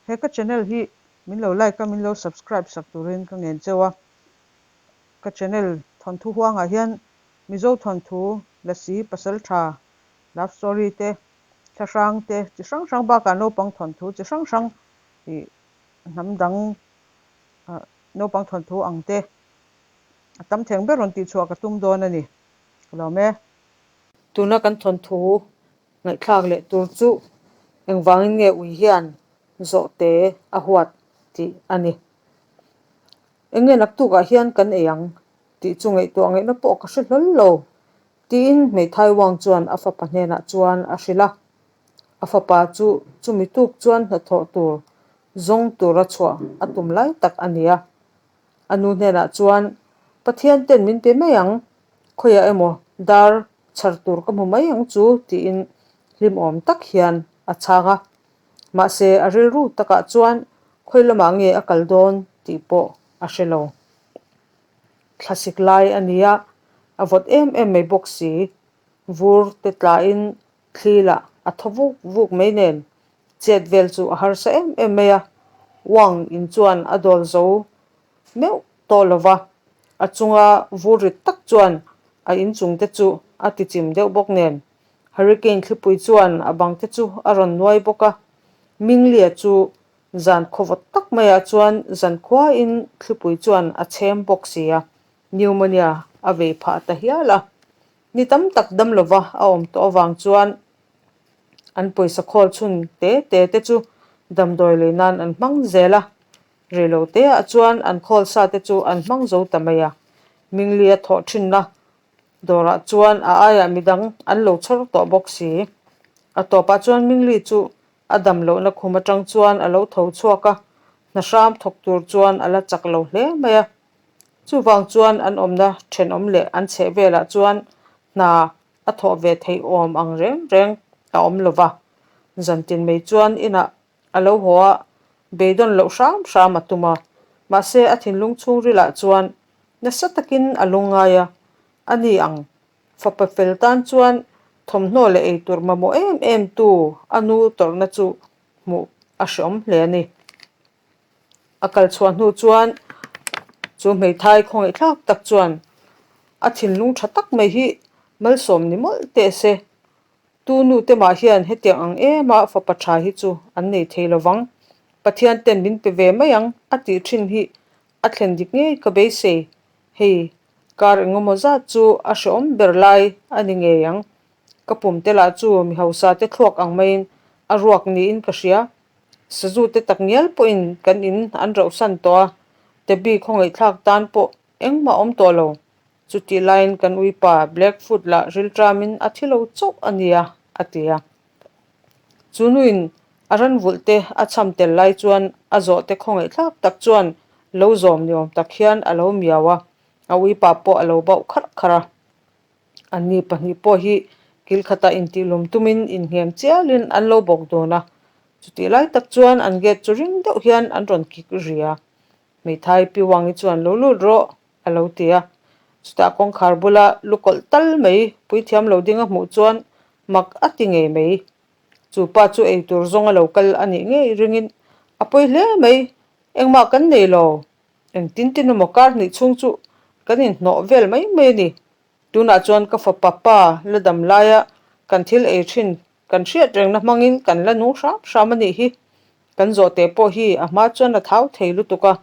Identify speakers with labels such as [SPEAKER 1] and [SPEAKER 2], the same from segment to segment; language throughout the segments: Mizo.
[SPEAKER 1] He ka channel hi min lo like a, min lo subscribe sak turin ka ngen cheu a. Ka channel thawnthu huangah hian Mizo thawnthu, Lasi, Pasaltha, Love story te, thlahrang te chi hrang hrang bakah naupang thawnthu chi hrang hrang ih hnam dang naupang thawnthu ang te a tam theng ber rawn tihchhuah ka tum dawn a ni. Ka lawm e. Tuna kan thawnthu ngaihthlak leh tur chu engvangin nge ui hian zawhte a huat tih a ni. Eng nge naktukah hian kan ei ang tih chu ngaihtuah ngaihna pawh ka hre hlawl lo tiin hmeithai Wang chuan a fapa hnenah chuan a hrilh a. A fapa chu chumi tuk chuan hnathawh tur zawng tura chhuah a tum lai tak a ni a. A nu hnenah chuan, Pathian ten min pe mai ang, khawiah emaw dar chhar tur ka hmu mai ang chu tiin hlimawm tak hian a chhang a. Mahse a rilru takah chuan khawi lamah nge a kal dawn tih pawh a hre lo. Thlasik lai a ni a, a vawt em em mai bawk si. Vur te tlain thli lah a thaw vuk vuk mai nen chet vel chu a harsa em em mai a. Wang in chuan a dawl zo meuh tawh lo va, a chunga vur rit tak chuan a inchung te chu a ti chim deuh bawk nen. Hurricane thlipui chuan a bang te chu a rawn nuai bawk a, Minglia chu Zan khawvawt tak maiah chuan zan khuain thlipui chuan a chhem bawk si a, pneumonia a vei phah ta hial a. Ni tam tak dam lova a awm tawh avang chuan an pawisa khawl chhun te te te chu damdawi lei nan an hmang zel a, reilo teah chuan an khawl sa te chu an hmang zo ta mai a. Mingli a thawh thinna dawrah chuan a aiah midang an lo chhawr tawh bawk si. A tawpah chuan Mingli chu A dam lohna khum atang chuan a lo tho chhuak a, hna hram thawk tur chuan a la chak lo hle mai a. Chuvang chuan an awmna thenawm leh an chheh velah chuan hna a thawh ve theih awm ang reng reng a awm lo va. Zantin mai chuan inah a lo haw a, beidawn loh hram hram a tum a. Mahse a thinlung chhungrilah chuan nasa takin a lungngai a, a ni ang Fapa fel tan chuan thawmhnaw leh eitur mamawh em em tu a nu tawrhna chu hmuh a hreawm hle a ni. A kal chhuah hnu chuan chu hmeithai khawngaihthlak tak chuan a thinlung tha tak mai hi malsawm ni mawlh teh se. Tu nu te mah hian hetiang ang ema fapa tha hi chu an nei thei lovang. Pathian ten min pe ve mai ang a tih thin hi a thlen dik ngei ka beisei. Hei, kar engemaw zat chu a hrehawm ber lai a ni ngei ang. Ka pum te lah chu mi hausa te thluak ang maiin a ruak niin ka hria. Sazu te tak ngial pawhin kan in an rauhsan tawh a, Debbie khawngaihthlak tan pawh engmah awm tawh lo. Chutih laiin kan uipa Blackfoot lah rilṭamin a thi lo chauh a nia, a ti a. Chu nuin a ran vulh te a cham tel lai chuan a zawh te khawngaihthlak tak chuan lo zawm ni awm tak hian a lo miau a, a uipa pawh a lo bauh kharh kharh a. Anni pahnih pawh hi kil khatah intihlum tumin innghem chialin an lo bawk dawn a, chutih lai tak chuan an gate chu ring deuh hian an rawn kik ri a. Hmeithai Pi Wangi chuan lo lut rawh a lo ti a. Chutah kawngkhar bula lu kawlh tal mai puithiam lo ding a hmuh chuan mak a ti ngei mai. Chu pa chu eitur zawng a lo kal a nih ngei ringin a pawi hle mai, engmah kan nei lo. Engtin tin emaw kar hnih chhung chu kan inhnawh vel mai mai a ni. Tunah chuan ka fapa pa la dam laia kan thil ei thin kan hriat rengna hmangin kan la nung hram hram a nih hi. Kan zawhte pawh hi a hma chuan a thau thei lutuk a,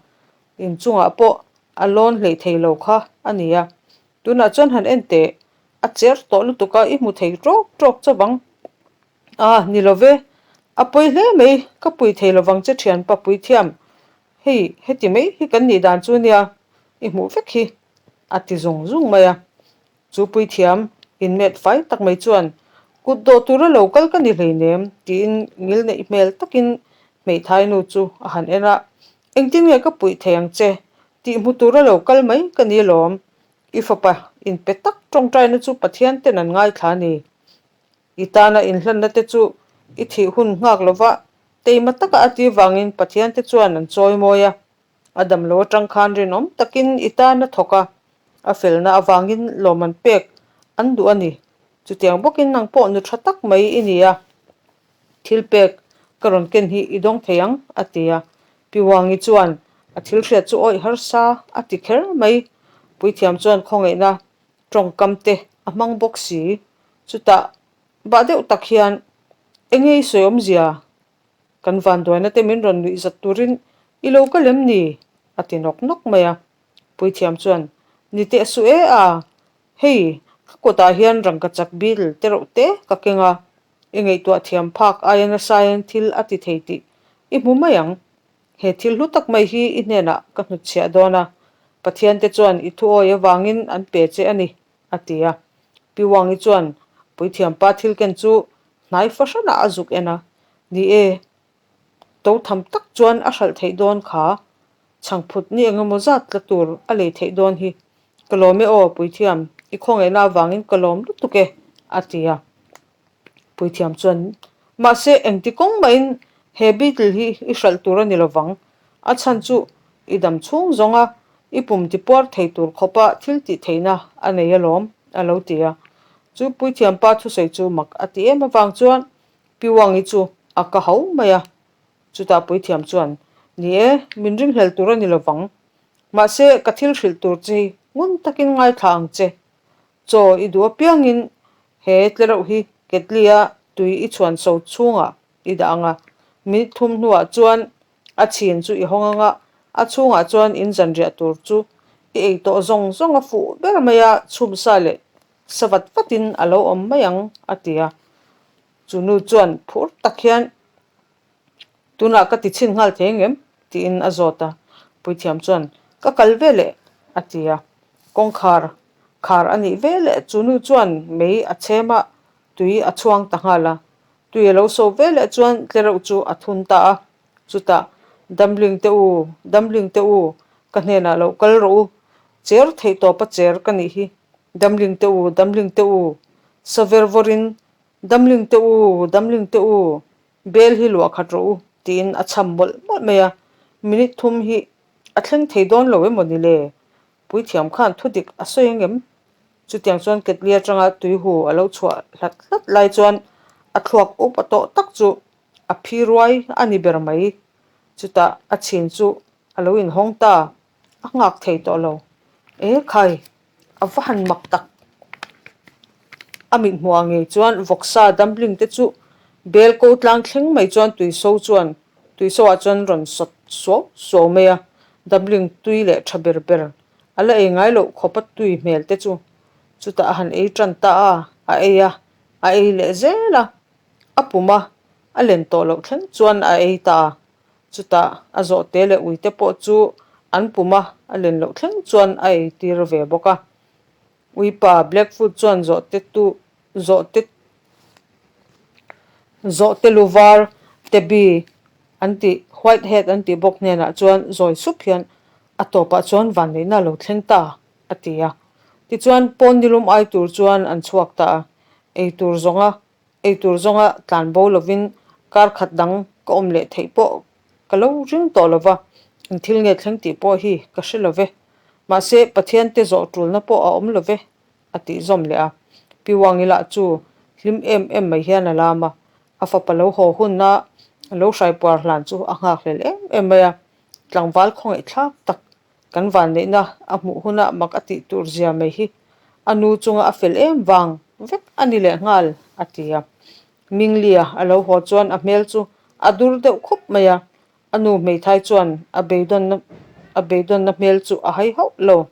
[SPEAKER 1] inchungah pawh a lawn hleih thei lo kha a ni a. Tunah chuan han en teh, a cher tawh lutuk a, i hmu thei tawk tawk chauh ang. A, ni lo ve, a pawi hle mai, ka pui thei lovang che thianpa puithiam, hei heti mai hi kan nih dan chu nia, i hmuh vek hi, a ti zung zung mai a. Chu puithiam inmet fai tak mai chuan, Kut dawh tura lo kal ka ni hleinem, tiin ngil neih hmel takin hmeithai nu chu a han en a. Engtin nge ka puih thei ang che? Tih hmu tura lo kal mai ka ni alawm. I fapa inpe tak tawngtaina chu Pathian ten an ngaithla a ni. I tana inhlanna te chu i thih hun nghak lova teima taka a ti vangin Pathian te chuan an chawi mawi a. A damlo atang khan rinawm takin i tan a thawk a, a felna avangin lawm an pek an duh a ni. Chutiang bawkin nang pawh nu tha tak mai i ni a, thil pek ka rawn ken hi i dawng thei ang, a ti a. Pi Wangi chuan a thil hriat chu awih harsa a ti kher mai. Puithiam chuan khawngaihna tawngkam te a hmang bawk si. Chutah bah deuh tak hian, Enge i sawi awmzia? Kan vanduaina te min rawn nuih zat turin i lo kal em ni? a ti nawk nawk mai a. Puithiam chuan, Ni teh suh e a, hei ka kutah hian rangkachak bil te reuh te ka keng a, I ngaihtuah thiam phak aia nasain thil a ti thei tih i hmu mai ang. He thil hlu tak mai hi i hnenah ka hnutchhiah dawn a, Pathiante chuan i thuawi avangin an pe che a ni, a ti a. Pi Wangi chuan puithiampa thil ken chu hnai fahranah a zuk en a, Ni e, to tham tak chuan a hralh theih dawn kha, chhangphut ni engemaw zat tla tur a lei theih dawn hi. Ka lawm e aw, Puithiam, i khawngaihna avangin ka lawm lutuk e, a ti a. Puithiam chuan, Mahse, engti kawng mahin he beetle hi i hralh tur a ni lovang. A chhan chu i dam chhung zawnga i pum tipuar thei tur khawpa thil tih theihna a nei alawm, a lo ti a. Chu Puithiam pa thusawi chu mak a ti em avang chuan Pi Wangi chu a ka hau mai a. Chutah Puithiam chuan, Ni e, min ringhlel tur a ni lovang. Mahse, ka thil hrilh tur che hi ngun takin ngaithla ang che. Chaw i duh apiangin he tlereuh hi ketli-a tui i chhuan so chhungah i dah ang a, minute thum hnuah chuan a chhin chu i hawng ang a, a chhungah chuan in zanriah tur chu i ei tawh zawng zawng a fuh ber mai a, chhum sa leh sa vat vatin a lo awm mai ang, a ti a. Chu nu chuan phur tak hian Tunah ka ti chhin nghal thei ang em? tiin a zawt a. Puithiam chuan, Ka kal ve leh, a ti a. Kawngkhar khar a nih ve leh chu nu chuan mei a chhem a, tui a chhuang ta nghal a. Tui a lo so ve leh chuan tlereuh chu a thun ta a. Chutah, Dumpling te u, dumpling te u, ka hnenah lo kal rawh u. Cher theih tawpa cher ka nih hi. Dumpling te u, dumpling te u, sa ver vawrin, Dumpling te u, dumpling te u, Bel hi luah khat rawh u, tiin a chham mawlh mawlh mai a, minute thum hi a thleng thei dawn lo emaw ni le? Puithiam khan thu dik a sawi ang em? Chutiang chuan ketli atanga tuihu a lo chhuah hlat hlat lai chuan a thluak up a tawh tak chu a phi ruai a ni ber mai. Chutah a chhin chu a lo inhawng ta, a nghak thei tawh lo. E khai! A va han mak tak. A mithmuh ah ngei chuan vawksa dumpling te chu bel ko tlang thleng mai chuan tuiso chuan tuiso ah chuan rawn sawt suau suau mai a, dumpling tui leh tha ber ber a la ei ngai loh khawp a tui hmel te chu chutah a han ei tan ta a, a ei a, a ei leh zel a, a pum a a len tawh loh thleng chuan a ei ta a. Chutah a zawhte leh uite pawh chu an pum a, a len loh thleng chuan a ei tir ve bawk a. Uipa Blackfoot chuan zawhte tu zawhte zawhte lu var Tabby an tih Whitehead an tih bawk hnenah chuan zawi sup hian a tawpah chuan vanneihna a lo thleng ta a ti a. Tichuan pawn nilum ai tur chuan an chhuak ta a, ei tur zawnga Ei tur zawnga tlan bo lovin kar khat dang ka awm leh theih pawh ka lo ring tawh lo va, eng thil nge thleng tih pawh hi ka hre lo ve. Mahse, Pathian te zawh tulna pawh a awm lo ve, a tih zawm leh a. Pi Wangi lah chu hlim em em mai hian a lam a, a fapa lo haw hunna lo hraipuar hlan chu a nghakhlel em em mai a, tlangval khawngaihthlak tak Kan vanneihna a hmuh huna mak a tih tur zia mai hi a nu chunga a fel em vang vek a ni leh nghal, a ti a. Minglia a lo haw chuan a hmel chu a dur deuh khup mai a, a nu hmeithai chuan a beidawnna a beidawnna hmel chu a hai hauh lo.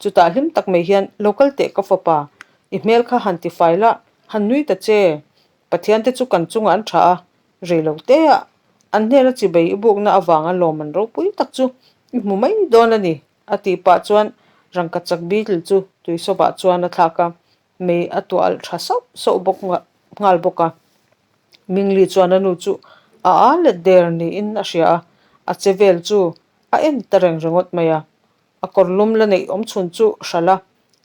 [SPEAKER 1] Chutah hlim tak mai hian, Lo kal teh ka fapa, i hmel kha han tifai la, han nui ta che. Pathian te chu kan chungah an tha a, rei lo te a, an hnena chibei i bukna avanga lawm an ropui tak chu i hmu mai dawn a ni, a tih pah chuan rangkachak beetle chu tuisawpah chuan a thlak a, mei a tuah alh tha sauh sauh bawk nghal bawk a. Mingli chuan a nu chu a a let der niin a hria a, a che vel chu a en ta reng ringawt mai a. A kawr lum la neih awm chhun chu hralh a,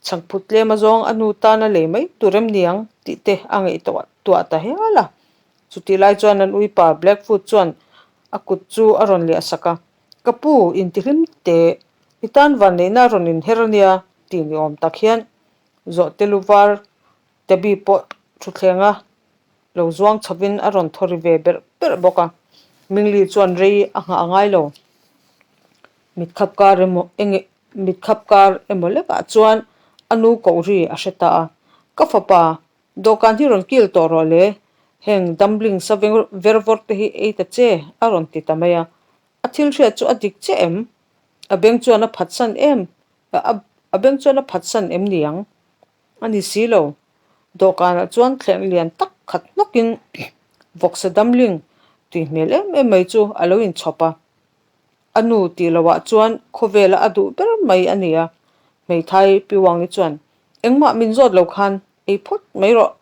[SPEAKER 1] chhangphut tlem azawng a nu tana lei mai tur em niang tih te a ngaihtuah tuah ta hial a. Chutih lai chuan an uipa Blackfoot chuan a kut chu a rawn liah sak a, Ka pu, intihlim teh, i tan vanneihna a rawn inher a nia tih ni awm tak hian zawhte lu var Tabby pawh thuthlenga. lo zuang chhovin a rawn thaw ri ve berh berh bawk a. Mingli chuan rei a nghah a ngai lo. Mitkhap kar emaw enge mitkhap kar emaw lekah chuan a nu koh ri a hre ta a. Ka fapa, dawhkan hi rawn kil tawh rawh le, heng dumpling sa ver vawr te hi ei ta che a rawn ti ta mai a. A thil hriat chu a dik chiah em? A beng chuan a phatsan em? A beng chuan a phatsan em niang? A ni si lo. Dawhkanah chuan thleng lian tak khat hnawkin vawksa damling tui hmel em em mai chu a lo inchhawp a. A nu tih lohah chuan khawvela a duh ber mai a ni a. Hmeithai Pi Wangi chuan, Engmah min zawt lo khan ei phawt mai rawh.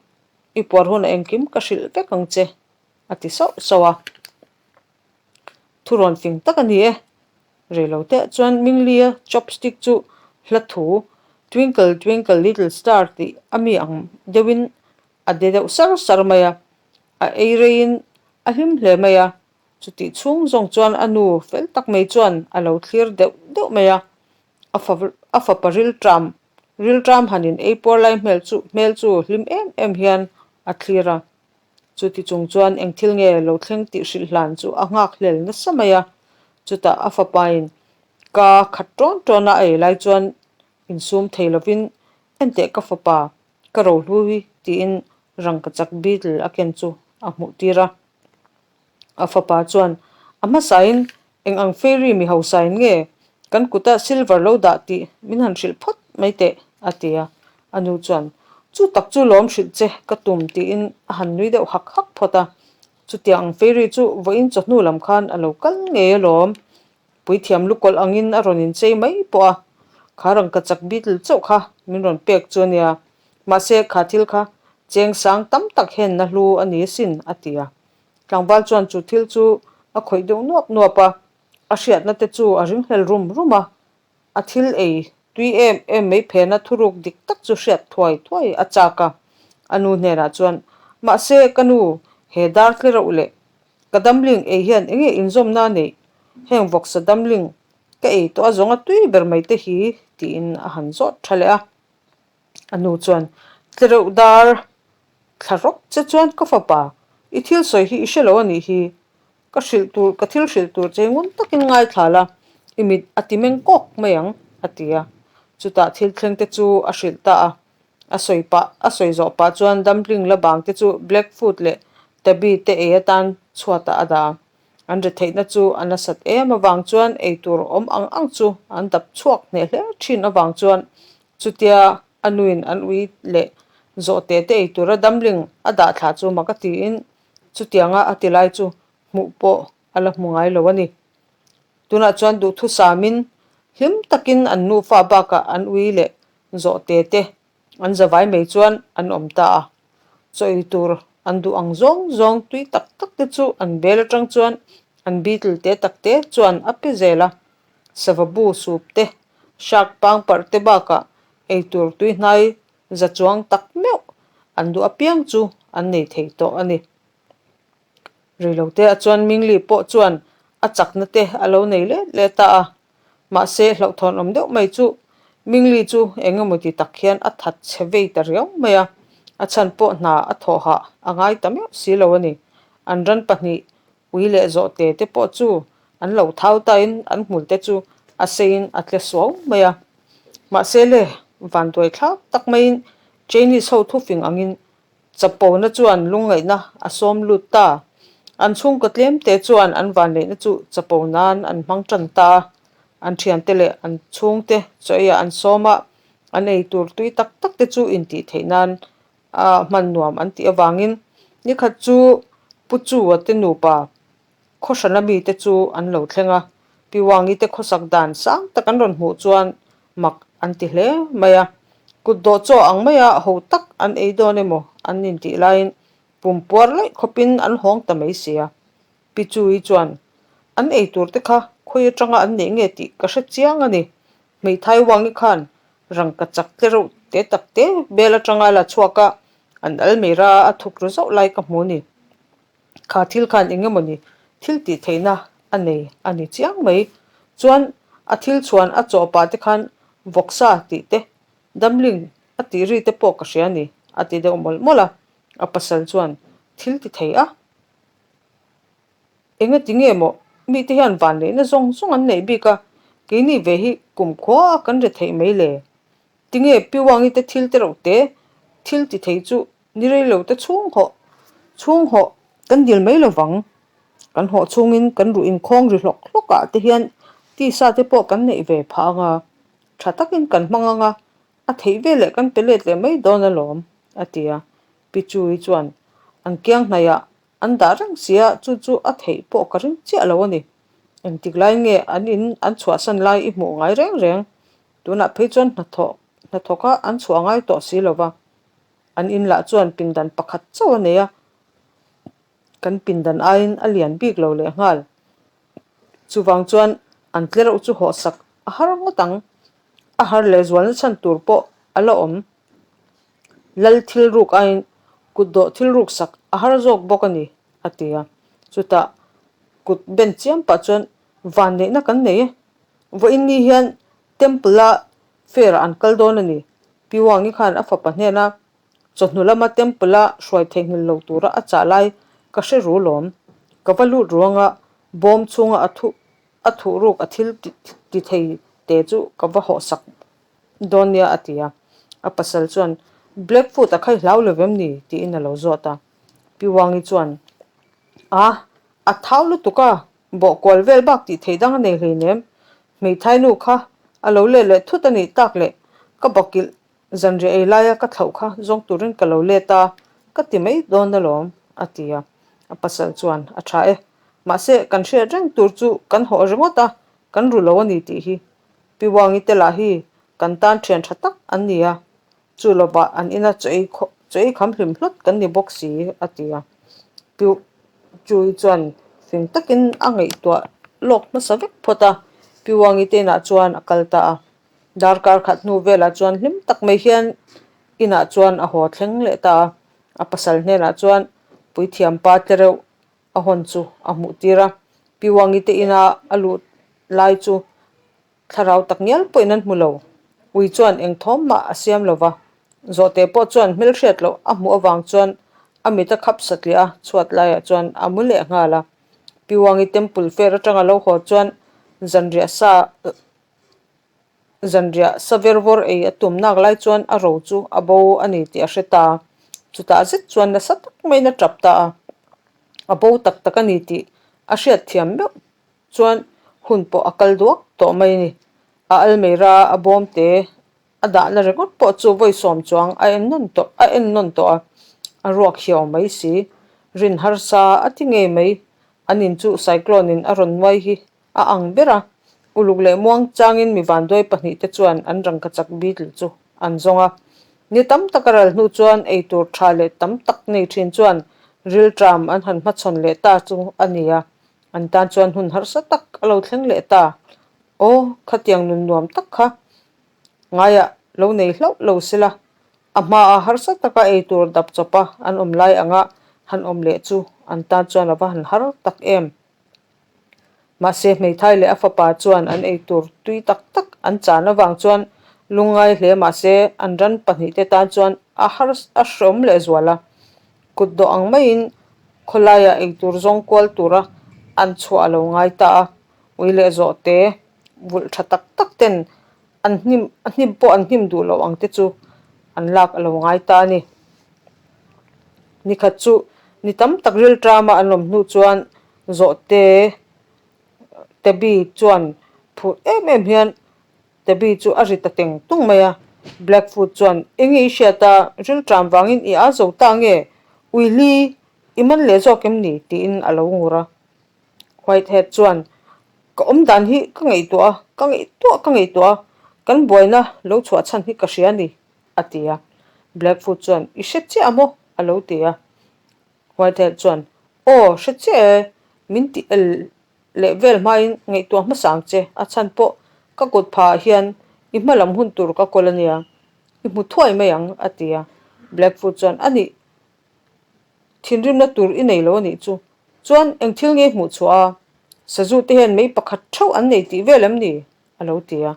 [SPEAKER 1] I puar hunah engkim ka hrilh vek ang che, a ti sauh sauh a. Thurawn fing tak a ni e. Reilo te chuan Minglia chopstick chu hla thu Twinkle twinkle little star tih a mi ang deuhin a de deuh sar sar mai a, a ei reiin a hlim hle mai a. Chutih chhung zawng chuan a nu fel tak mai chuan a lo thlir deuh deuh mai a, a fa a fapa rilṭam rilṭam han in ei puar lai hmel chu hmel chu hlim em em hian a thlir a. Chuti chung chuan eng thil nge lo thleng tih hrilh hlan chu a nghak hlel nasa mai a. Chutah a fapain ka khat ṭawn ṭawn a ei lai chuan insum thei lovin, Enteh ka fapa, ka rohlu hi tiin rangkachak beetle a ken chu a hmuh tir a. A fapa chuan a hmasain eng ang fairy mi hausain nge kan kuta silver lo dah tih min han hrilh phawt mai teh a ti a. A nu chuan chu tak chu lawm hrilh che ka tum tiin a han nui deuh hak hak phawt a. Chutiang ang fairy chu vawiin chawhnu lam khan a lo kal ngei alawm. Puithiam lukawlh angin a rawn inchei mai pawh a, kha rangkachak beetle chauh kha min rawn pek chu a nia. Mahse kha thil kha cheng sang tam tak henna hlu a ni asin a ti a. Tlangval chuan chu thil chu a khawih deuh nuap nuap a, a hriatna te chu a ringhlel rum rum a. A thil ei tui em em mai phena thuruk dik tak chu hriat thuai thuai a chak a. A nu hnenah chuan, Mahse, ka nu, he dar tlereuh leh ka damling ei hian enge inzawmna a neih? Heng vawksa damling ka ei tawh a zawng a tui ber mai te hi, tiin a han zawt tha leh a. A nu chuan, Tlereuh dar thla rawk che chuan ka fapa, i thil sawi hi i hre lo a nih hi. Ka hrilh tur, ka thil hrilh tur che ngun takin ngaithla la, i mit a ti meng kawk mai ang, a ti a. Chutah thil thleng te chu a hrilh ta a. A sawi pah, a sawi zawh pah chuan dumpling la bang te chu Blackfoot leh Tabby te ei atan chhuatah a dah a. An retheihna chu a nasat em avang chuan eitur awm ang ang chu an dap chhuak hneh hle thin avang chuan Chutia a nuin an ui leh zawhte te ei tura damling a dah thlah chu mak a tiin chutianga a ti lai chu hmuh pawh a la hmu ngai lo a ni. Tunah chuan duhthusamin hlim takin an nufa bakah an ui leh zawhte te an zavai mai chuan an awm ta a. Chaw ei tur an duh ang zawng zawng tui tak tak te chu an bel atang chuan an beetle te tak te chuan a pe zel a. Sava bu sup te, hrak pangparh te bakah eitur tuihnai za chuang tak meuh an duh apiang chu an nei thei tawh a ni. Reilote a chuan Mingli pawh chuan a chakna te a lo nei let let ta a, mahse hlauhthawn awm deuh mai chu Mingli chu eng emaw ti tak hian a that chhe vei ta riau mai a, a chhan pawh hna a thawh hah a ngai ta meuh si lo a ni. An ran pahnih Ui leh zawhte te pawh chu an lo thau tain an hmul te chu a seiin a tle suau mai a. Mahse le, vanduai thlak tak maiin Chinese ho thufing angin chapona chuan lungngaihna a sawm lut ta. An chhungkaw tlemte chuan an vanneihna chu chapo nan an hmang tan ta a. An thiante leh an chhungte chaw eiah an sawm a, an ei tur tui tak tak te chu intih theih nan a hman nuam an tih avangin nikhat chu Pu Chu-a te nupa khawhrana mite chu an lo thleng a, Pi Wangi te khawsak dan sang tak an rawn hmuh chuan mak an ti hle mai a, kut dawh chaw ang maia ho tak an ei dawn emaw an intih laiin pum puar laih khawpin an hawng ta mai si a. Pi Chu-i chuan an ei tur te kha khawi atanga an neih nge tih ka hre chiang a ni, Hmeithai Wangi khan rangka chak te reuh te tak te bel atanga la chhuak a, an almira a thuk ru zauh lai ka hmu ni. Kha thil khan eng emaw ni thil tih theihna a nei a ni chiang mai. Chuan a thil chhuan a chawh pah te khan vawksa tih te, damling a tih ri te pawh ka hria ni a ti deuh mawlh mawlh a. A pasal chuan, thil ti thei a? Engati nge maw mite hian vanneihna zawng zawng an neih bik a, keini ve hi kumkhua a kan re theih mai le? Tinge Piwangi te thil te reuh te thil ti thei chu ni rei lo te chhung hawh chhung hawh kan dil mai lovang. Kan hawh chhungin kan ruh inkhawng ri hlawk hlawk ah te hian tisa te pawh kan neih ve phah anga tha takin kan hmang anga a theih veleh kan pe let leh mai dawn alawm a ti a. Pi Chui chuan an kiang hnaihah An dah reng sia, chu chu a theih pawh ka ring chiah lo a ni. Engtik lai nge an in an chhuahsan lai i hmuh ngai reng reng? Tunah phei chuan hnathawh hnathawka an chhuah ngai tawh si lo va. An in lah chuan pindan pakhat chauh a nei a, kan pindan aiin a lian bik lo lehnghal. Chuvang chuan an tlereuh chu hawhsak a har ngawt ang. A har lehzualna chhan tur pawh a la awm. Lal thil ruk aiin kut dawh thil ruk sak a har zawk bawk a ni, a ti a. Chutah kut ben chiam pah chuan vanneihna kan nei e. Vawiin ni hian Temple-a fair-ah an kal dawn a ni. Pi Wangi khan a fapa hnena chawhnu lama Temple-a hruai theihnghilh lo tura a chah lai ka hre ru lawm. Ka va lut ruanga bawm chhunga a thuh a thuh ruk a thil ti thei te chu ka va hawh sak dawn nia a ti a. A pasal chuan, Blackfoot a khai hlau lo vem ni? tiin a lo zawt a. Pi Wangi chuan, A, a thau lutuk a, bawh kual vel bak tih theih dang a nei hleinem. Hmeithai nu kha a lo let leh thut a nih tak leh ka bakilh zanriah ei laia ka thlauh kha zawng turin ka lo let a, ka ti mai dawn alawm, a ti a. A pasal chuan, A tha e, mahse kan hriat reng tur chu kan hawh ringawt a, kan ru lo a ni tih hi. Pi Wangi te lah hi kan tan thian tha tak an ni a, chu lovah an ina chaw ei chaw ei kham hlim hlawt kan ni bawk si, a ti a. Pi Chui chuan fing takin a ngaihtuah lawk hmasa vek phawt a, Pi Wangi te inah chuan a kal ta a. Darkar khat hnu velah chuan hlim tak mai hian inah chuan a haw thleng leh ta a, a pasal hnenah chuan puithiam pa te reuh a hawn chu a hmuh tir a, Pi Wangi te ina a luh lai chu thlarau tak ngial pawhin an hmu lo. Ui chuan eng thawm mah a siam lo va, Zawhte pawh chuan hmelhriat loh a hmuh avang chuan a mit a khap satliah a, chhuat laiah chuan a mu leh nghal a. Pi Wangi temple fair atanga lo haw chuan zanriah sa Zanriah saver vawr ei a tum nak lai chuan a ro chu a bo a ni tih a hre ta. Chutah zet chuan nasa tak maiin a tap ta a. A bo tak tak a ni tih a hriat thiam meuh chuan hun pawh a kal duak tawh mai a ni. A almeira a bawm te a dahna ringawt pawh chu vawi sawm chuang a en nawn tawh a en nawn tawh a. A ruak hiau mai si. Rin harsa a ti ngei mai. An in chu cyclone in a rawn nuai hi A ang ber a, uluk leh muang changin mi vanduai pahnihte chuan an rangkachak beetle chu an zawng a. Ni tam tak a ral hnu chuan ei tur tha leh tam tak nei thin chuan rilṭam an han hmachhawn leh ta chu a ni a, an tan chuan hun harsa tak a lo thleng leh ta. Aw, khatiang nun nuam tak kha ngaiah lo nei hlauh lo sela, a hmaa harsa taka ei tur dap chawpa an awm lai anga han awm leh chu an tan chuan a va han har tak em. Mahse hmeithai leh a fapa chuan an ei tur tui tak tak an chan avang chuan lungngai hle mahse an ran pahnihte tan chuan a har a hreawm leh zual a. Kut dawh ang maiin khawlaiah ei tur zawng kual tura an chhuah a lo ngai ta a, ui leh zawhte vulh tha tak tak ten an hnim a hnim pawh an hnim duh loh ang te chu an lak a lo ngai ta a ni. Nikhat chu ni tam tak rilṭama an awm hnu chuan Zawhte Tabby chuan phur em em hian Tabby chu a ri ta teng tung mai a. Blackfoot chuan, Enge i hriat a, rilṭam vangin i a zo ta nge? Uihli, i man leh zawk em ni? tiin a lo ngur a. Whitehead chuan, Ka awm dan hi ka ngaihtuah a, ka ngaihtuah ka ngaihtuah a, kan buaina lo chhuah chhan hi ka hria a ni, a ti a. Blackfoot chuan, I hre chiah maw? a lo ti a. Whitehead chuan, Aw, hre chiah e, min ti el leh vel hmain ngaihtuah hmasa ang che, a chhan pawh ka kut phah ah hian i hma lam hun tur ka kawl a nia, i hmu thuai mai ang, a ti a. Blackfoot chuan, A nih, thinrimna tur i nei lo a nih chu. Chuan eng thil nge i hmuh chhuah a? Sazu te hian mei pakhat theuh an nei tih vel em ni? a lo ti a.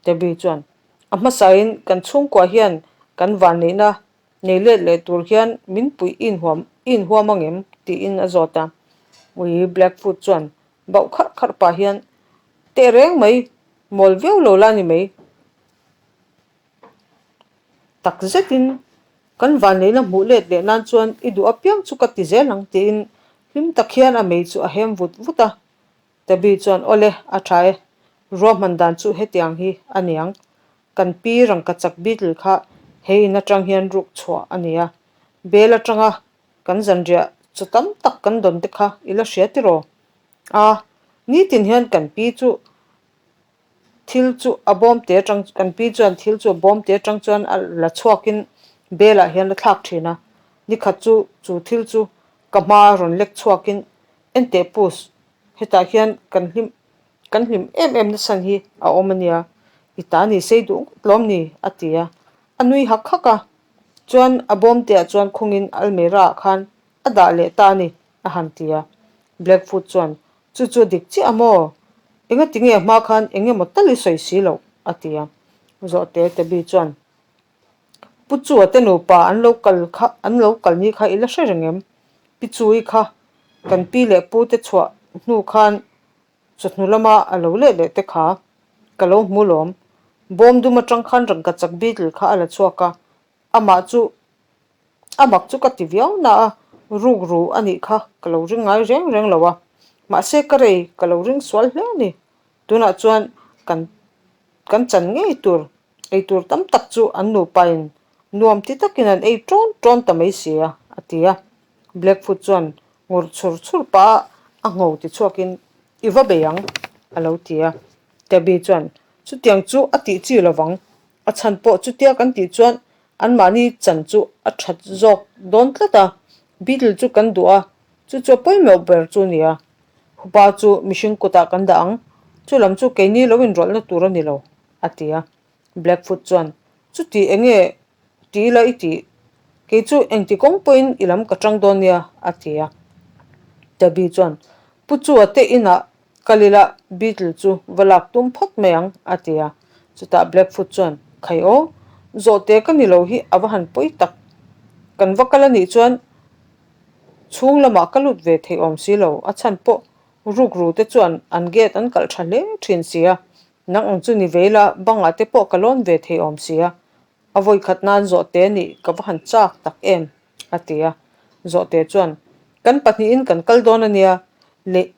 [SPEAKER 1] Debbie chuan, A hmasain kan chhungkua hian kan vanneihna Nei let leh tur hian min puih inhuam I inhuam ang em? tiin a zawt a. Ui Blackfoot chuan bauh kharh kharh pah hian, Teh reng mai, mawl viau lo la ni mai. Tak zetin kan vanneihna hmuh let leh nan chuan i duh apiang chu ka ti zel ang tiin hlim tak hian a mei chu a hem vut vut a. Tabby chuan, Awle, a tha e. Ruahman dan chu hetiang hi a niang. Kan pi rangkachak beetle kha he in atang hian ruk chhuah a ni a. Bel atanga kan zanriah chaw tam tak kan dawn te kha i la hria tiraw? A, nitin hian kan pi chu thil chu a bawm te atang kan pi chuan thil chu a bawm te atang chuan a la chhuakin belah hian a thlak thin a. Nikhat chu chu thil chu ka hma rawn lek chhuakin Enteh Pus, hetah hian kan hlim kan hlim em em nasan hi a awm a nia, i ta ni sei duh ngawt lawm ni? a ti a, a nui hak hak a. Chuan a bawmteah chuan khungin almera ah khan a dah leh ta a ni, a han ti a. Blackfoot chuan, Chu chu dik chiah a maw? Engati nge a hma khan eng emaw tal i sawi si loh? a ti a. Zawhte Tabby chuan, Pu Chua te nupa an lo kal kha an lo kal ni kha i la hre reng em? Pi Chui kha kan pi leh pu te chhuah hnu khan chawhnu lama a lo let leh te kha ka lo hmu lawm. Bawm dum atang khan rangkachak beetle kha a la chhuak a, amah chu a mak chu ka ti viau na a, ruk ru a nih kha ka lo ring ngai reng reng lo a, mahse ka rei ka lo ring sual hle a ni. Tunah chuan kan kan chan ngei tur Eitur tam tak chu an nupain nuam ti takin an ei ṭawn ṭawn ta mai si a, a ti a. Blackfoot chuan ngur chhur chhur pah a a ngho ti chhuakin, I va bei ang, a lo ti a. Tabby chuan, Chutiang chu a tih chi lovang, a chhan pawh chutia kan tih chuan anmahni chan chu a that zawk dawn tlat a, Beetle chu kan duh a, chu chu a pawimawh ber chu nia. Hupa chu mihring kutah kan dah ang, chu lam chu keini lo inrawlhna tur a ni lo. a ti a. Blackfoot chuan, Chuti enge ti ila i tih? Kei chu engti kawng pawhin i lam ka tang dawn nia, a ti a. Tabby chuan, Pu Chua te inah kal ila Beetle chu va lak tum phawt mai ang, a ti a. Chutah Blackfoot chuan, Khai aw, zawhte ka ni lo hi a va han pawi tak. Kan va kal anih chuan chhung lamah ka lut ve thei awm si lo, a chhan pawh rukru te chuan an gate an kalh tha hle thin si a. Nang ang chu ni ve ila, bangah te pawh ka lawn ve thei awm sia. A vawi khat nan Zawhte nih ka va han chak tak em? a ti a. Zawhte chuan, Kan pahnihin kan kal dawn a nia, leh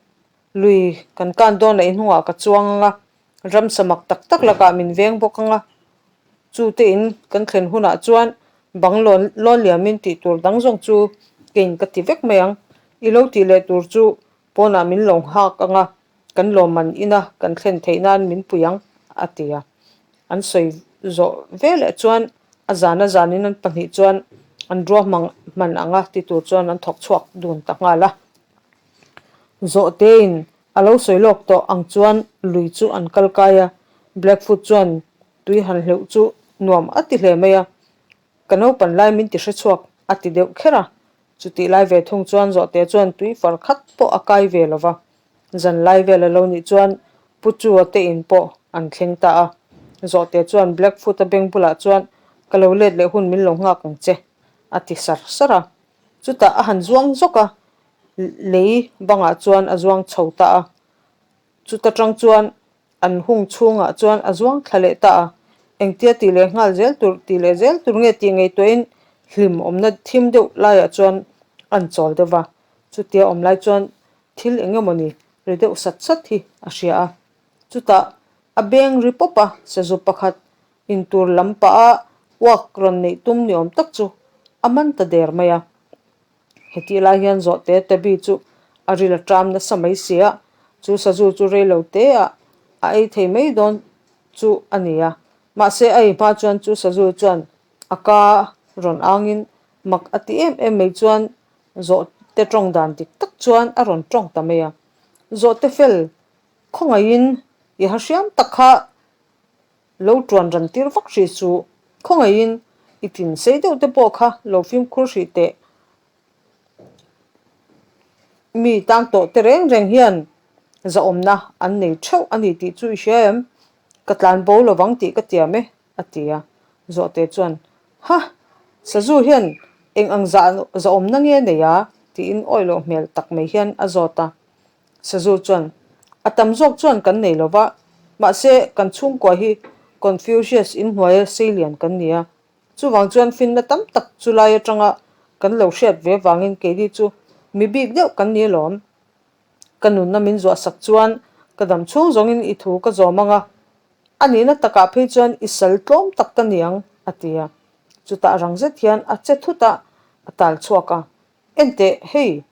[SPEAKER 1] lui kan kan dawn a i hnungah ka chuang ang a, ramsa mak tak tak lakah min veng bawk ang a. Chu te in kan thlen hunah chuan bang lawn lawn liamin tih tur dang zawng chu keiin ka ti vek mai ang. I lo tih leh tur chu pawnah min lo nghak ang a, Kan lawmman ina kan thlen theih nan min pui ang, a ti a. An sawi zawh veleh chuan a zan a zanin an pahnih chuan an ruahmang hman ang a ti tur chuan an thawk chhuak dun ta nghal a. Zawhtein a lo sawi lawk tawh ang chuan lui chu an kal kai a, Blackfoot chuan tui han hleuh chu nuam a ti hle mai a, Ka naupan lai min ti hre chhuak a ti deuh kher a. Chutih lai ve thung chuan Zawhte chuan tui far khat pawh a kai ve lo va. Zan lai vel a lo nih chuan Pu Chua te in pawh an thleng ta a. Zawhte chuan Blackfoot-a beng bulah chuan Ka lo let leh hun min lo nghak ang che a ti sar sar a. Chutah a han zuang zawk a, lei bangah chuan a zuang chho ta a. Chuta tang chuan An hung chhungah chuan a zuang thla leh ta a, engtia tih leh nghal zel tur tih leh zel tur nge tih ngaihtuahin hlim awmna thim deuh laiah chuan an chawl deuh va. Chutia awm lai chuan thil eng emawni ri deuh sat sat hi a hria a. Chutah a beng ri pawp a, sazu pakhat intur lam pah a uak rawn neih tum ni awm tak chu a man ta der mai a. Hetih lai hian Zawhte Tabby chu a ril a ṭam nasa mai si a, chu sazu chu rei lo te ah a ei thei mai dawn chu a ni a. Mahse a ei hma chuan chu sazu chuan a ka rawn angin mak a ti em em mai chuan Zawhte ṭawng dan dik tak chuan a rawn ṭawng ta mai a. Zawhte fel khawngaihin i ha hriam tak kha Lo tuan ran tir vak hrih chu khawngaihin i tin sei deuh te pawh kha lo fimkhur hrih teh. Mi tang tawh te reng reng hian zahawmna an nei theuh a ni tih chu i hria em? Ka tlan bo lovang tih ka tiam e, a ti a. Zawhte chuan, Ha! Sazu hian Eng ang zahawmna nge nei a? tiin awih loh hmel tak mai hian a zawt a. Sazu chuan, A tam zawk chuan kan nei lo va, mahse kan chhungkua hi Confucius inhnuaia seilian kan ni a. Chuvang chuan finna tam tak chu lai atanga kan lo hriat ve vangin keini chu mi bik deuh kan ni alawm. Ka nunna min zuahsak chuan ka dam chhung zawngin i thu ka zawm ang a, a nihna takah phei chuan i sal tlawm tak ka ni ang, a ti a. Chutah rang zet hian a che thut a, a tal chhuak a. Enteh, hei,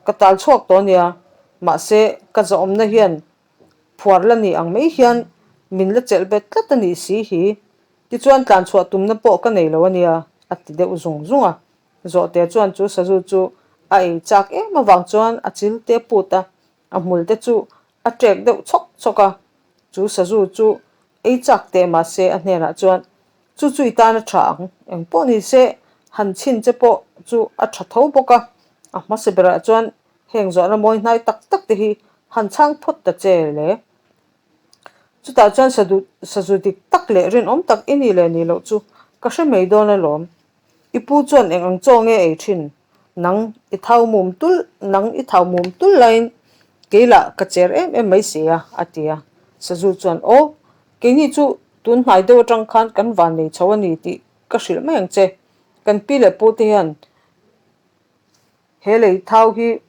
[SPEAKER 1] ka tal chhuak tawh ania, mahse ka zahawmna hian phuar la ni ang mai hian min la chelh bet tlat a nih si hi. Tichuan tlan chhuah tumna pawh ka nei lo ania, a ti deuh zung zung a. Zawhte chuan chu sazu chu a ei chak em avang chuan a chil te put a, a hmul te chu a ṭek deuh chhawk chhawk a. Chu sazu chu ei chak teh mahse a hnenah chuan, Chu chu i tan a ṭha ang, eng pawh ni se han chhin che pawh chu a ṭha tho bawk a. A hmasa berah chuan heng zawhna mawi hnai tak tak te hi han chhang phawt ta che le. Chutah chuan sazu dik tak leh rinawm tak i nih leh nih loh chu ka hre mai dawn alawm. I pu chuan eng ang chaw nge ei thin? Nang i thau mum tul, nang i thau mum tul laiin kei lah ka cher em em mai si a, a ti a. Sazu chuan, Aw, keini chu tun hnai deuh atang khan kan van nei chho a ni tih ka hrilh mai ang che. Kan pi leh pu te hian he lei thau hi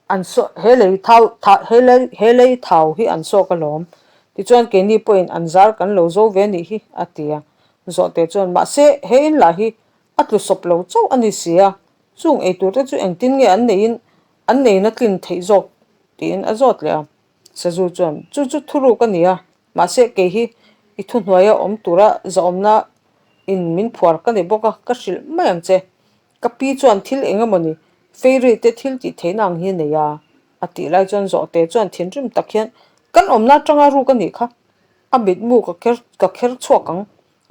[SPEAKER 1] An saw he lei thau tha he lei he lei thau hi an sawk alawm. Tichuan keini pawhin an zar kan lo zo ve nih hi, a ti a. Zawhte chuan, Mahse, he in lah hi a tlu sawp lo chauh a ni si a, chung eitur te chu engtin nge an neihin an neina tlin theih zawk? tiin a zawt leh a. Sazu chuan, Chu chu thuruk a ni a, mahse kei hi i thuhnuaia awm tura zahawmna in min phuar ka ni bawk a, ka hrilh mai ang che. Ka pi chuan thil eng emawni fairy te thil tih theihna ang hi a nei a, a tih lai chuan Zawhte chuan thinrim tak hian, Kan awmna atanga ruk a nih kha, a mitmu ka kher ka kher chhuak ang,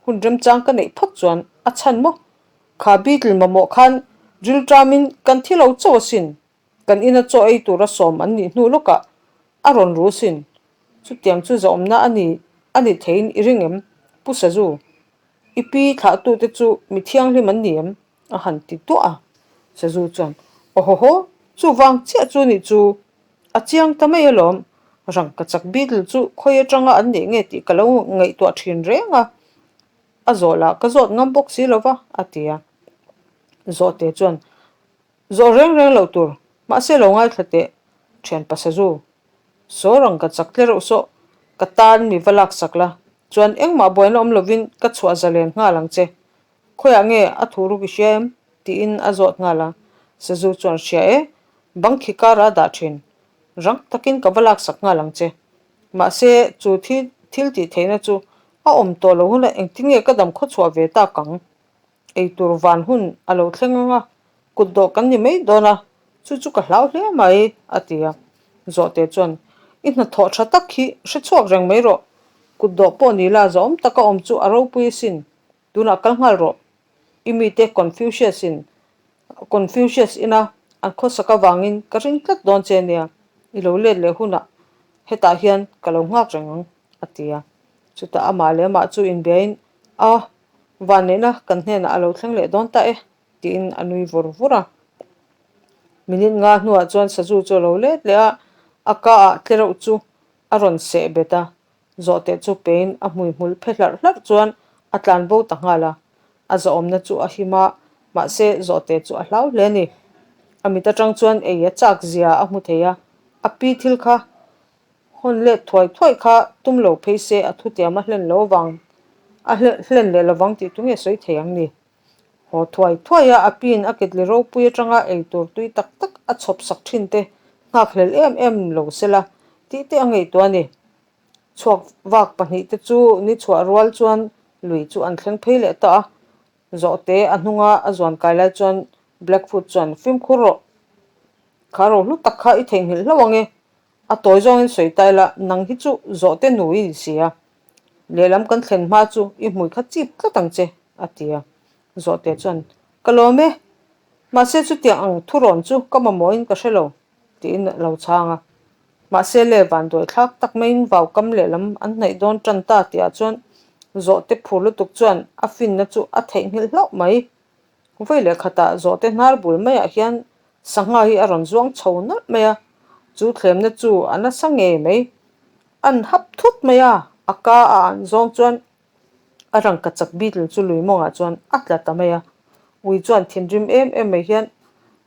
[SPEAKER 1] hun remchang ka neih phawt chuan a chhan maw? Kha beetle mamawh khan rilṭamin kan thi lo chauh asin, kan ina chaw ei tura sawm an nih hnu lawkah a rawn ru sin, chutiang chu zahawmna a ni a ni theiin i ring em? Pu Sazu, I pi thlahtute chu mi thianghlim an ni em? a han ti tuah a. Sazu chuan, Awhawhaw, chuvang chiah chu nih chu a chiang ta mai alawm. Rangkachak beetle chu khawi atanga an neih nge tih ka lo ngaihtuah thin reng a, a zawh lah ka zawt ngam bawk si lo va, a ti a. Zawhte chuan, Zawh reng reng loh tur, mahse lo ngaithla teh, thianpa Sazu. Saw rang ka chak tle reuh sawh, ka tan mi va laksak la, chuan engmah buaina awm lovin ka chhuah zalen nghal ang che. Khawiah nge a thu ruk i hria em? tiin a zawt nghal a. Sazu chuan hria e, bang khi kara a dah thin. Rang takin ka va laksak nghal ang che. Mahse, chu thil thil tih theihna chu a awm tawh lo hunah engtin nge ka dam khawchhuah ve tak ang? Eitur van hun a lo thleng ang a, kut dawh kan ni mai dawn a, chu chu ka hlau hle mai, a ti a. Zawhte chuan, I hnathawh tha tak hi hre chhuak reng mai rawh, kut dawh pawh ni la zawm taka awm chu a ropui asin, tunah kal nghal rawh. I mite Confucius in Confucius ina an khawsak avangin ka ring tlat dawn che nia, i lo let leh hunah hetah hian ka lo nghak reng ang, a ti a. Chutah amah leh amah chu inbiain, A, Vanneihna kan hnenah a lo thleng leh dawn ta e, tiin a nui vur vur a. Minute nga hnuah chuan sazu chu a lo let leh a, a ka ah tlereuh chu a rawn seh bet a, zawhte chu pein a hmuihmul phe hlarh hlarh chuan a tlan bo ta nghal a. A zawhawmna chu a him a, mahse zawhte chu a hlau hle a ni. A mit atang chuan ei a chak zia a hmu thei a, a pi thil kha Hawn let thuai thuai kha tum lo phei se a thutiam a hlen lo vang, a hlen leh lovang tih tu nge sawi thei ang ni? Haw thuai thuai a, a piin a ketli ropui atanga ei tur tui tak tak a chhawp sak thin te nghak hlel em em lo sela tih te a ngaihtuah a ni. Chhuak vak pahnihte chu ni chhuah rual chuan lui chu an thleng phei leh ta a, Zawhte a hnunga a zuan kai lai chuan Blackfoot chuan fimkhur rawh, kha rohlu tak kha i theihnghilh hlauh ang e, A tawi zawngin sawi ta ila, nang hi chu zawhte nu i ni si a, lehlam kan thlen hma chu i hmui kha chip tlat ang che, a ti a. Zawhte chuan, Ka lawm e, mahse chutiang ang thurawn chu ka mamawhin ka hre lo, tiin a lo chhang a. Mahse le vanduai thlak tak maiin vaukam lehlam an hnaih dawn tan ta tihah chuan Zawhte phur lutuk chuan a finna chu a theihnghilh hlauh mai. Vawi leh khatah zawhte hnar bul maiah hian sangha hi a rawn zuang chho nalh mai a, chu thlemna chu a nasa ngei mai. An hap thut mai a, a ka a an zawng chuan a rangka chak beetle chu lui mawngah chuan a tla ta mai a. Ui chuan thinrim em em mai hian,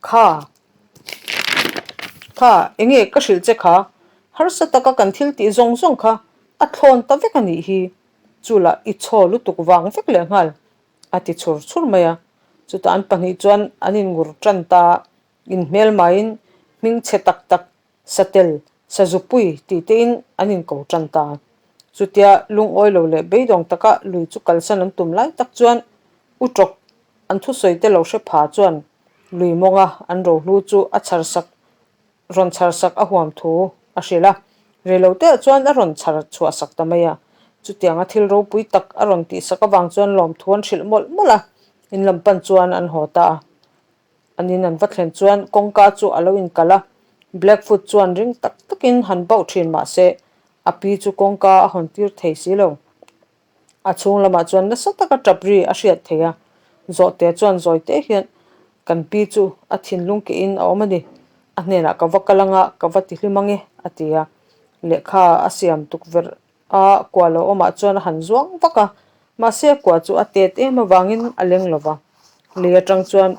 [SPEAKER 1] Kha! Kha! Enge ka hrilh che kha? Harsa taka kan thil tih zawng zawng kha a thlawn ta vek a nih hi. Chu lah i chhaw lutuk vang vek leh nghal a ti chhur chhur mai a. Chutah an pahnih chuan an inngur tan ta a, inhmelmaiin hming chhe tak tak Satel, Sazupui tih tein an inko tan ta. Chutia lungawi lo leh beidawng taka lui chu kalsan an tum lai tak chuan U Tawk an thusawi te lo hre pha chuan lui mawnga an rohlu chu a chhar sak rawn chhar sak a huam thu a hrilh a. Reilo te ah chuan a rawn chhar chhuah sak ta mai a. Chutianga thil ropui tak a rawn tih sak avang chuan lawmthu an hrilh mawlh mawlh a, in lam pan chuan an haw ta a. An in an va thlen chuan kawngka chu a lo inkalh a, Blackfoot chuan ring tak takin han bauh thin mah se a pi chu kawngka a hawn tir thei si lo. A chhung lamah chuan nasa taka tap ri a hriat thei a, Zawhte chuan zawi te hian kan pi chu a thinlung kehin a awm a ni, a hnenah ka va kal anga ka va ti hlim ange a ti a, lehkha a siam tukverh A kua lo awmah chuan a han zuang vak a, mahse a kua chu a tet em avangin a leng lo va. Lei atang chuan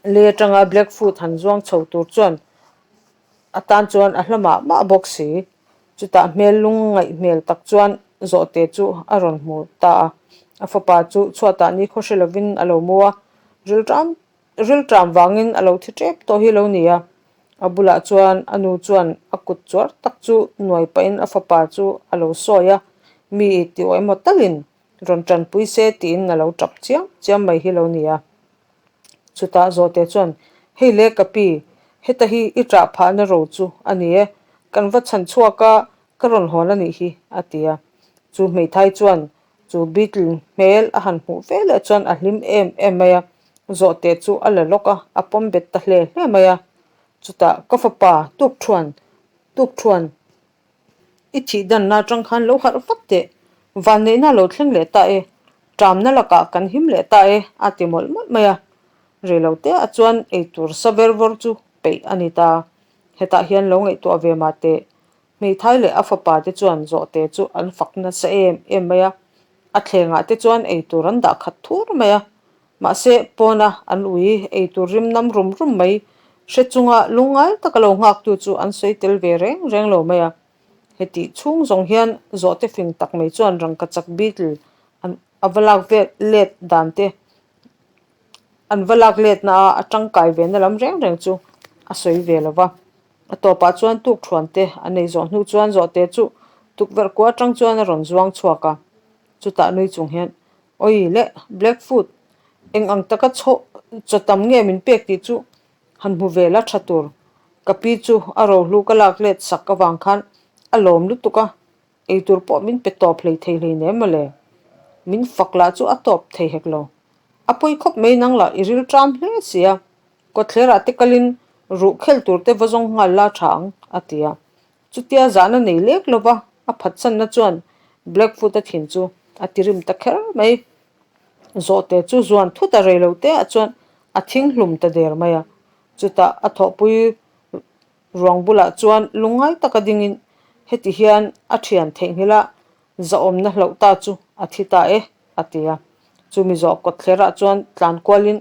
[SPEAKER 1] lei atanga Blackfoot han zuang chho tur chuan a tan chuan a hla mah mah bawk si. Chutah hmel lung ngaih hmel tak chuan zawhte chu a rawn hmu ta a. A fapa chu chhuatah ni khaw hre lovin a lo mu a, rilṭam Rilṭam vangin a lo thi ṭep tawh hi lo ni a, a bulah chuan a nu chuan a kut chuar tak chu nuai pahin a fapa chu a lo sawi a, mi i ti awh emaw talin rawn ṭanpui se tiin a lo ṭap chiam chiam mai hi lo ni a. Chutah Zawhte chuan, Hei le ka pi, heta hi i ṭah phahna ro chu a ni e, kan va chhan chhuak a, ka rawn hawn a nih hi, a ti a. Chu hmeithai chuan Chu beetle hmel a han hmuh ve leh chuan a hlim em em mai a, zawhte chu a la lawk a, a pawm bet ta hle hle mai a. Chutah ka fapa tukthuan, tukthuan i thih danna atang khan lo harh vat teh, vanneihna lo thleng leh ta e, ṭamna lakah kan him leh ta e a ti mawlh mawlh mai a. Reilote ah chuan eitur sa ver vawr chu peih a ni ta. Hetah hian lo ngaihtuah ve mah teh, Hmeithai leh a fapa te chuan zawhte chu an fak nasa em em mai a, a thlengah te chuan eitur an dah khat thur mai a. Mahse, pawna an ui eitur rim nam rum rum mai hre chunga lungngai taka lo nghaktu chu an sawi tel ve reng reng lo mai a. Hetih chhung zawng hian zawhte fing tak mai chuan rangkachak beetle an a va lak vel let dan te an va lak letna a a tangkai ve na lam reng reng chu a sawi ve lo va. A tawpah chuan tukthuan te a nei zawh hnu chuan zawhte chu tukverh kua atang chuan a rawn zuang chhuak a, chutah nui chung hian, Awi le, Blackfoot, eng ang taka chhaw chaw tam nge min pek tih chu han hmu ve la tha tur. Ka pi chu a rohlu ka lak let sak avang khan a lawm lutuk a, eitur pawh min pe tawp hlei thei hlei nem mawle. Min fak lah chu a tawp thei hek lo. A pawi khawp mai nang lah i ril ṭam hle si a, Kawtthlerah te kalin ruh khel tur te va zawng nghal la tha ang, a ti a. Chutia zahna nei lek lova a phatsanna chuan Blackfoot-a thin chu a ti rim ta kher mai. Zawhte chu zuan thut a rei lo te ah chuan a thing hlum ta der mai a. Chutah a thawhpui ruang bulah chuan lungngai taka dingin heti hian a thian theihnghilh a, zahawmna hloh ta chu a thi ta e, a ti a. Chumi zawh kawtthlerah chuan tlan kualin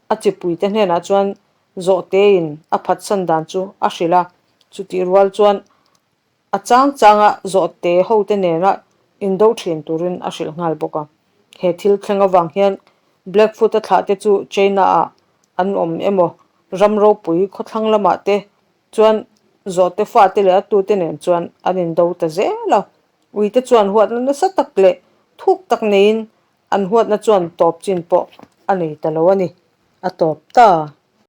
[SPEAKER 1] a chipuite hnenah chuan zawhtein a phatsan dan chu a hrilh a, chutih rual chuan a chang changa zawhte hote nena indo thin turin a hrilh nghal bawk a. He thil thleng avang hian Blackfoot-a thlahte chu China-ah an awm emaw ram ropui khawthlang lamah te chuan zawhte fate leh a tute nen chuan an indo ta zel a. Uite chuan huatna nasa tak leh thuk tak neiin an huatna chuan tawp chin pawh a nei ta lo a ni. A tawp ta.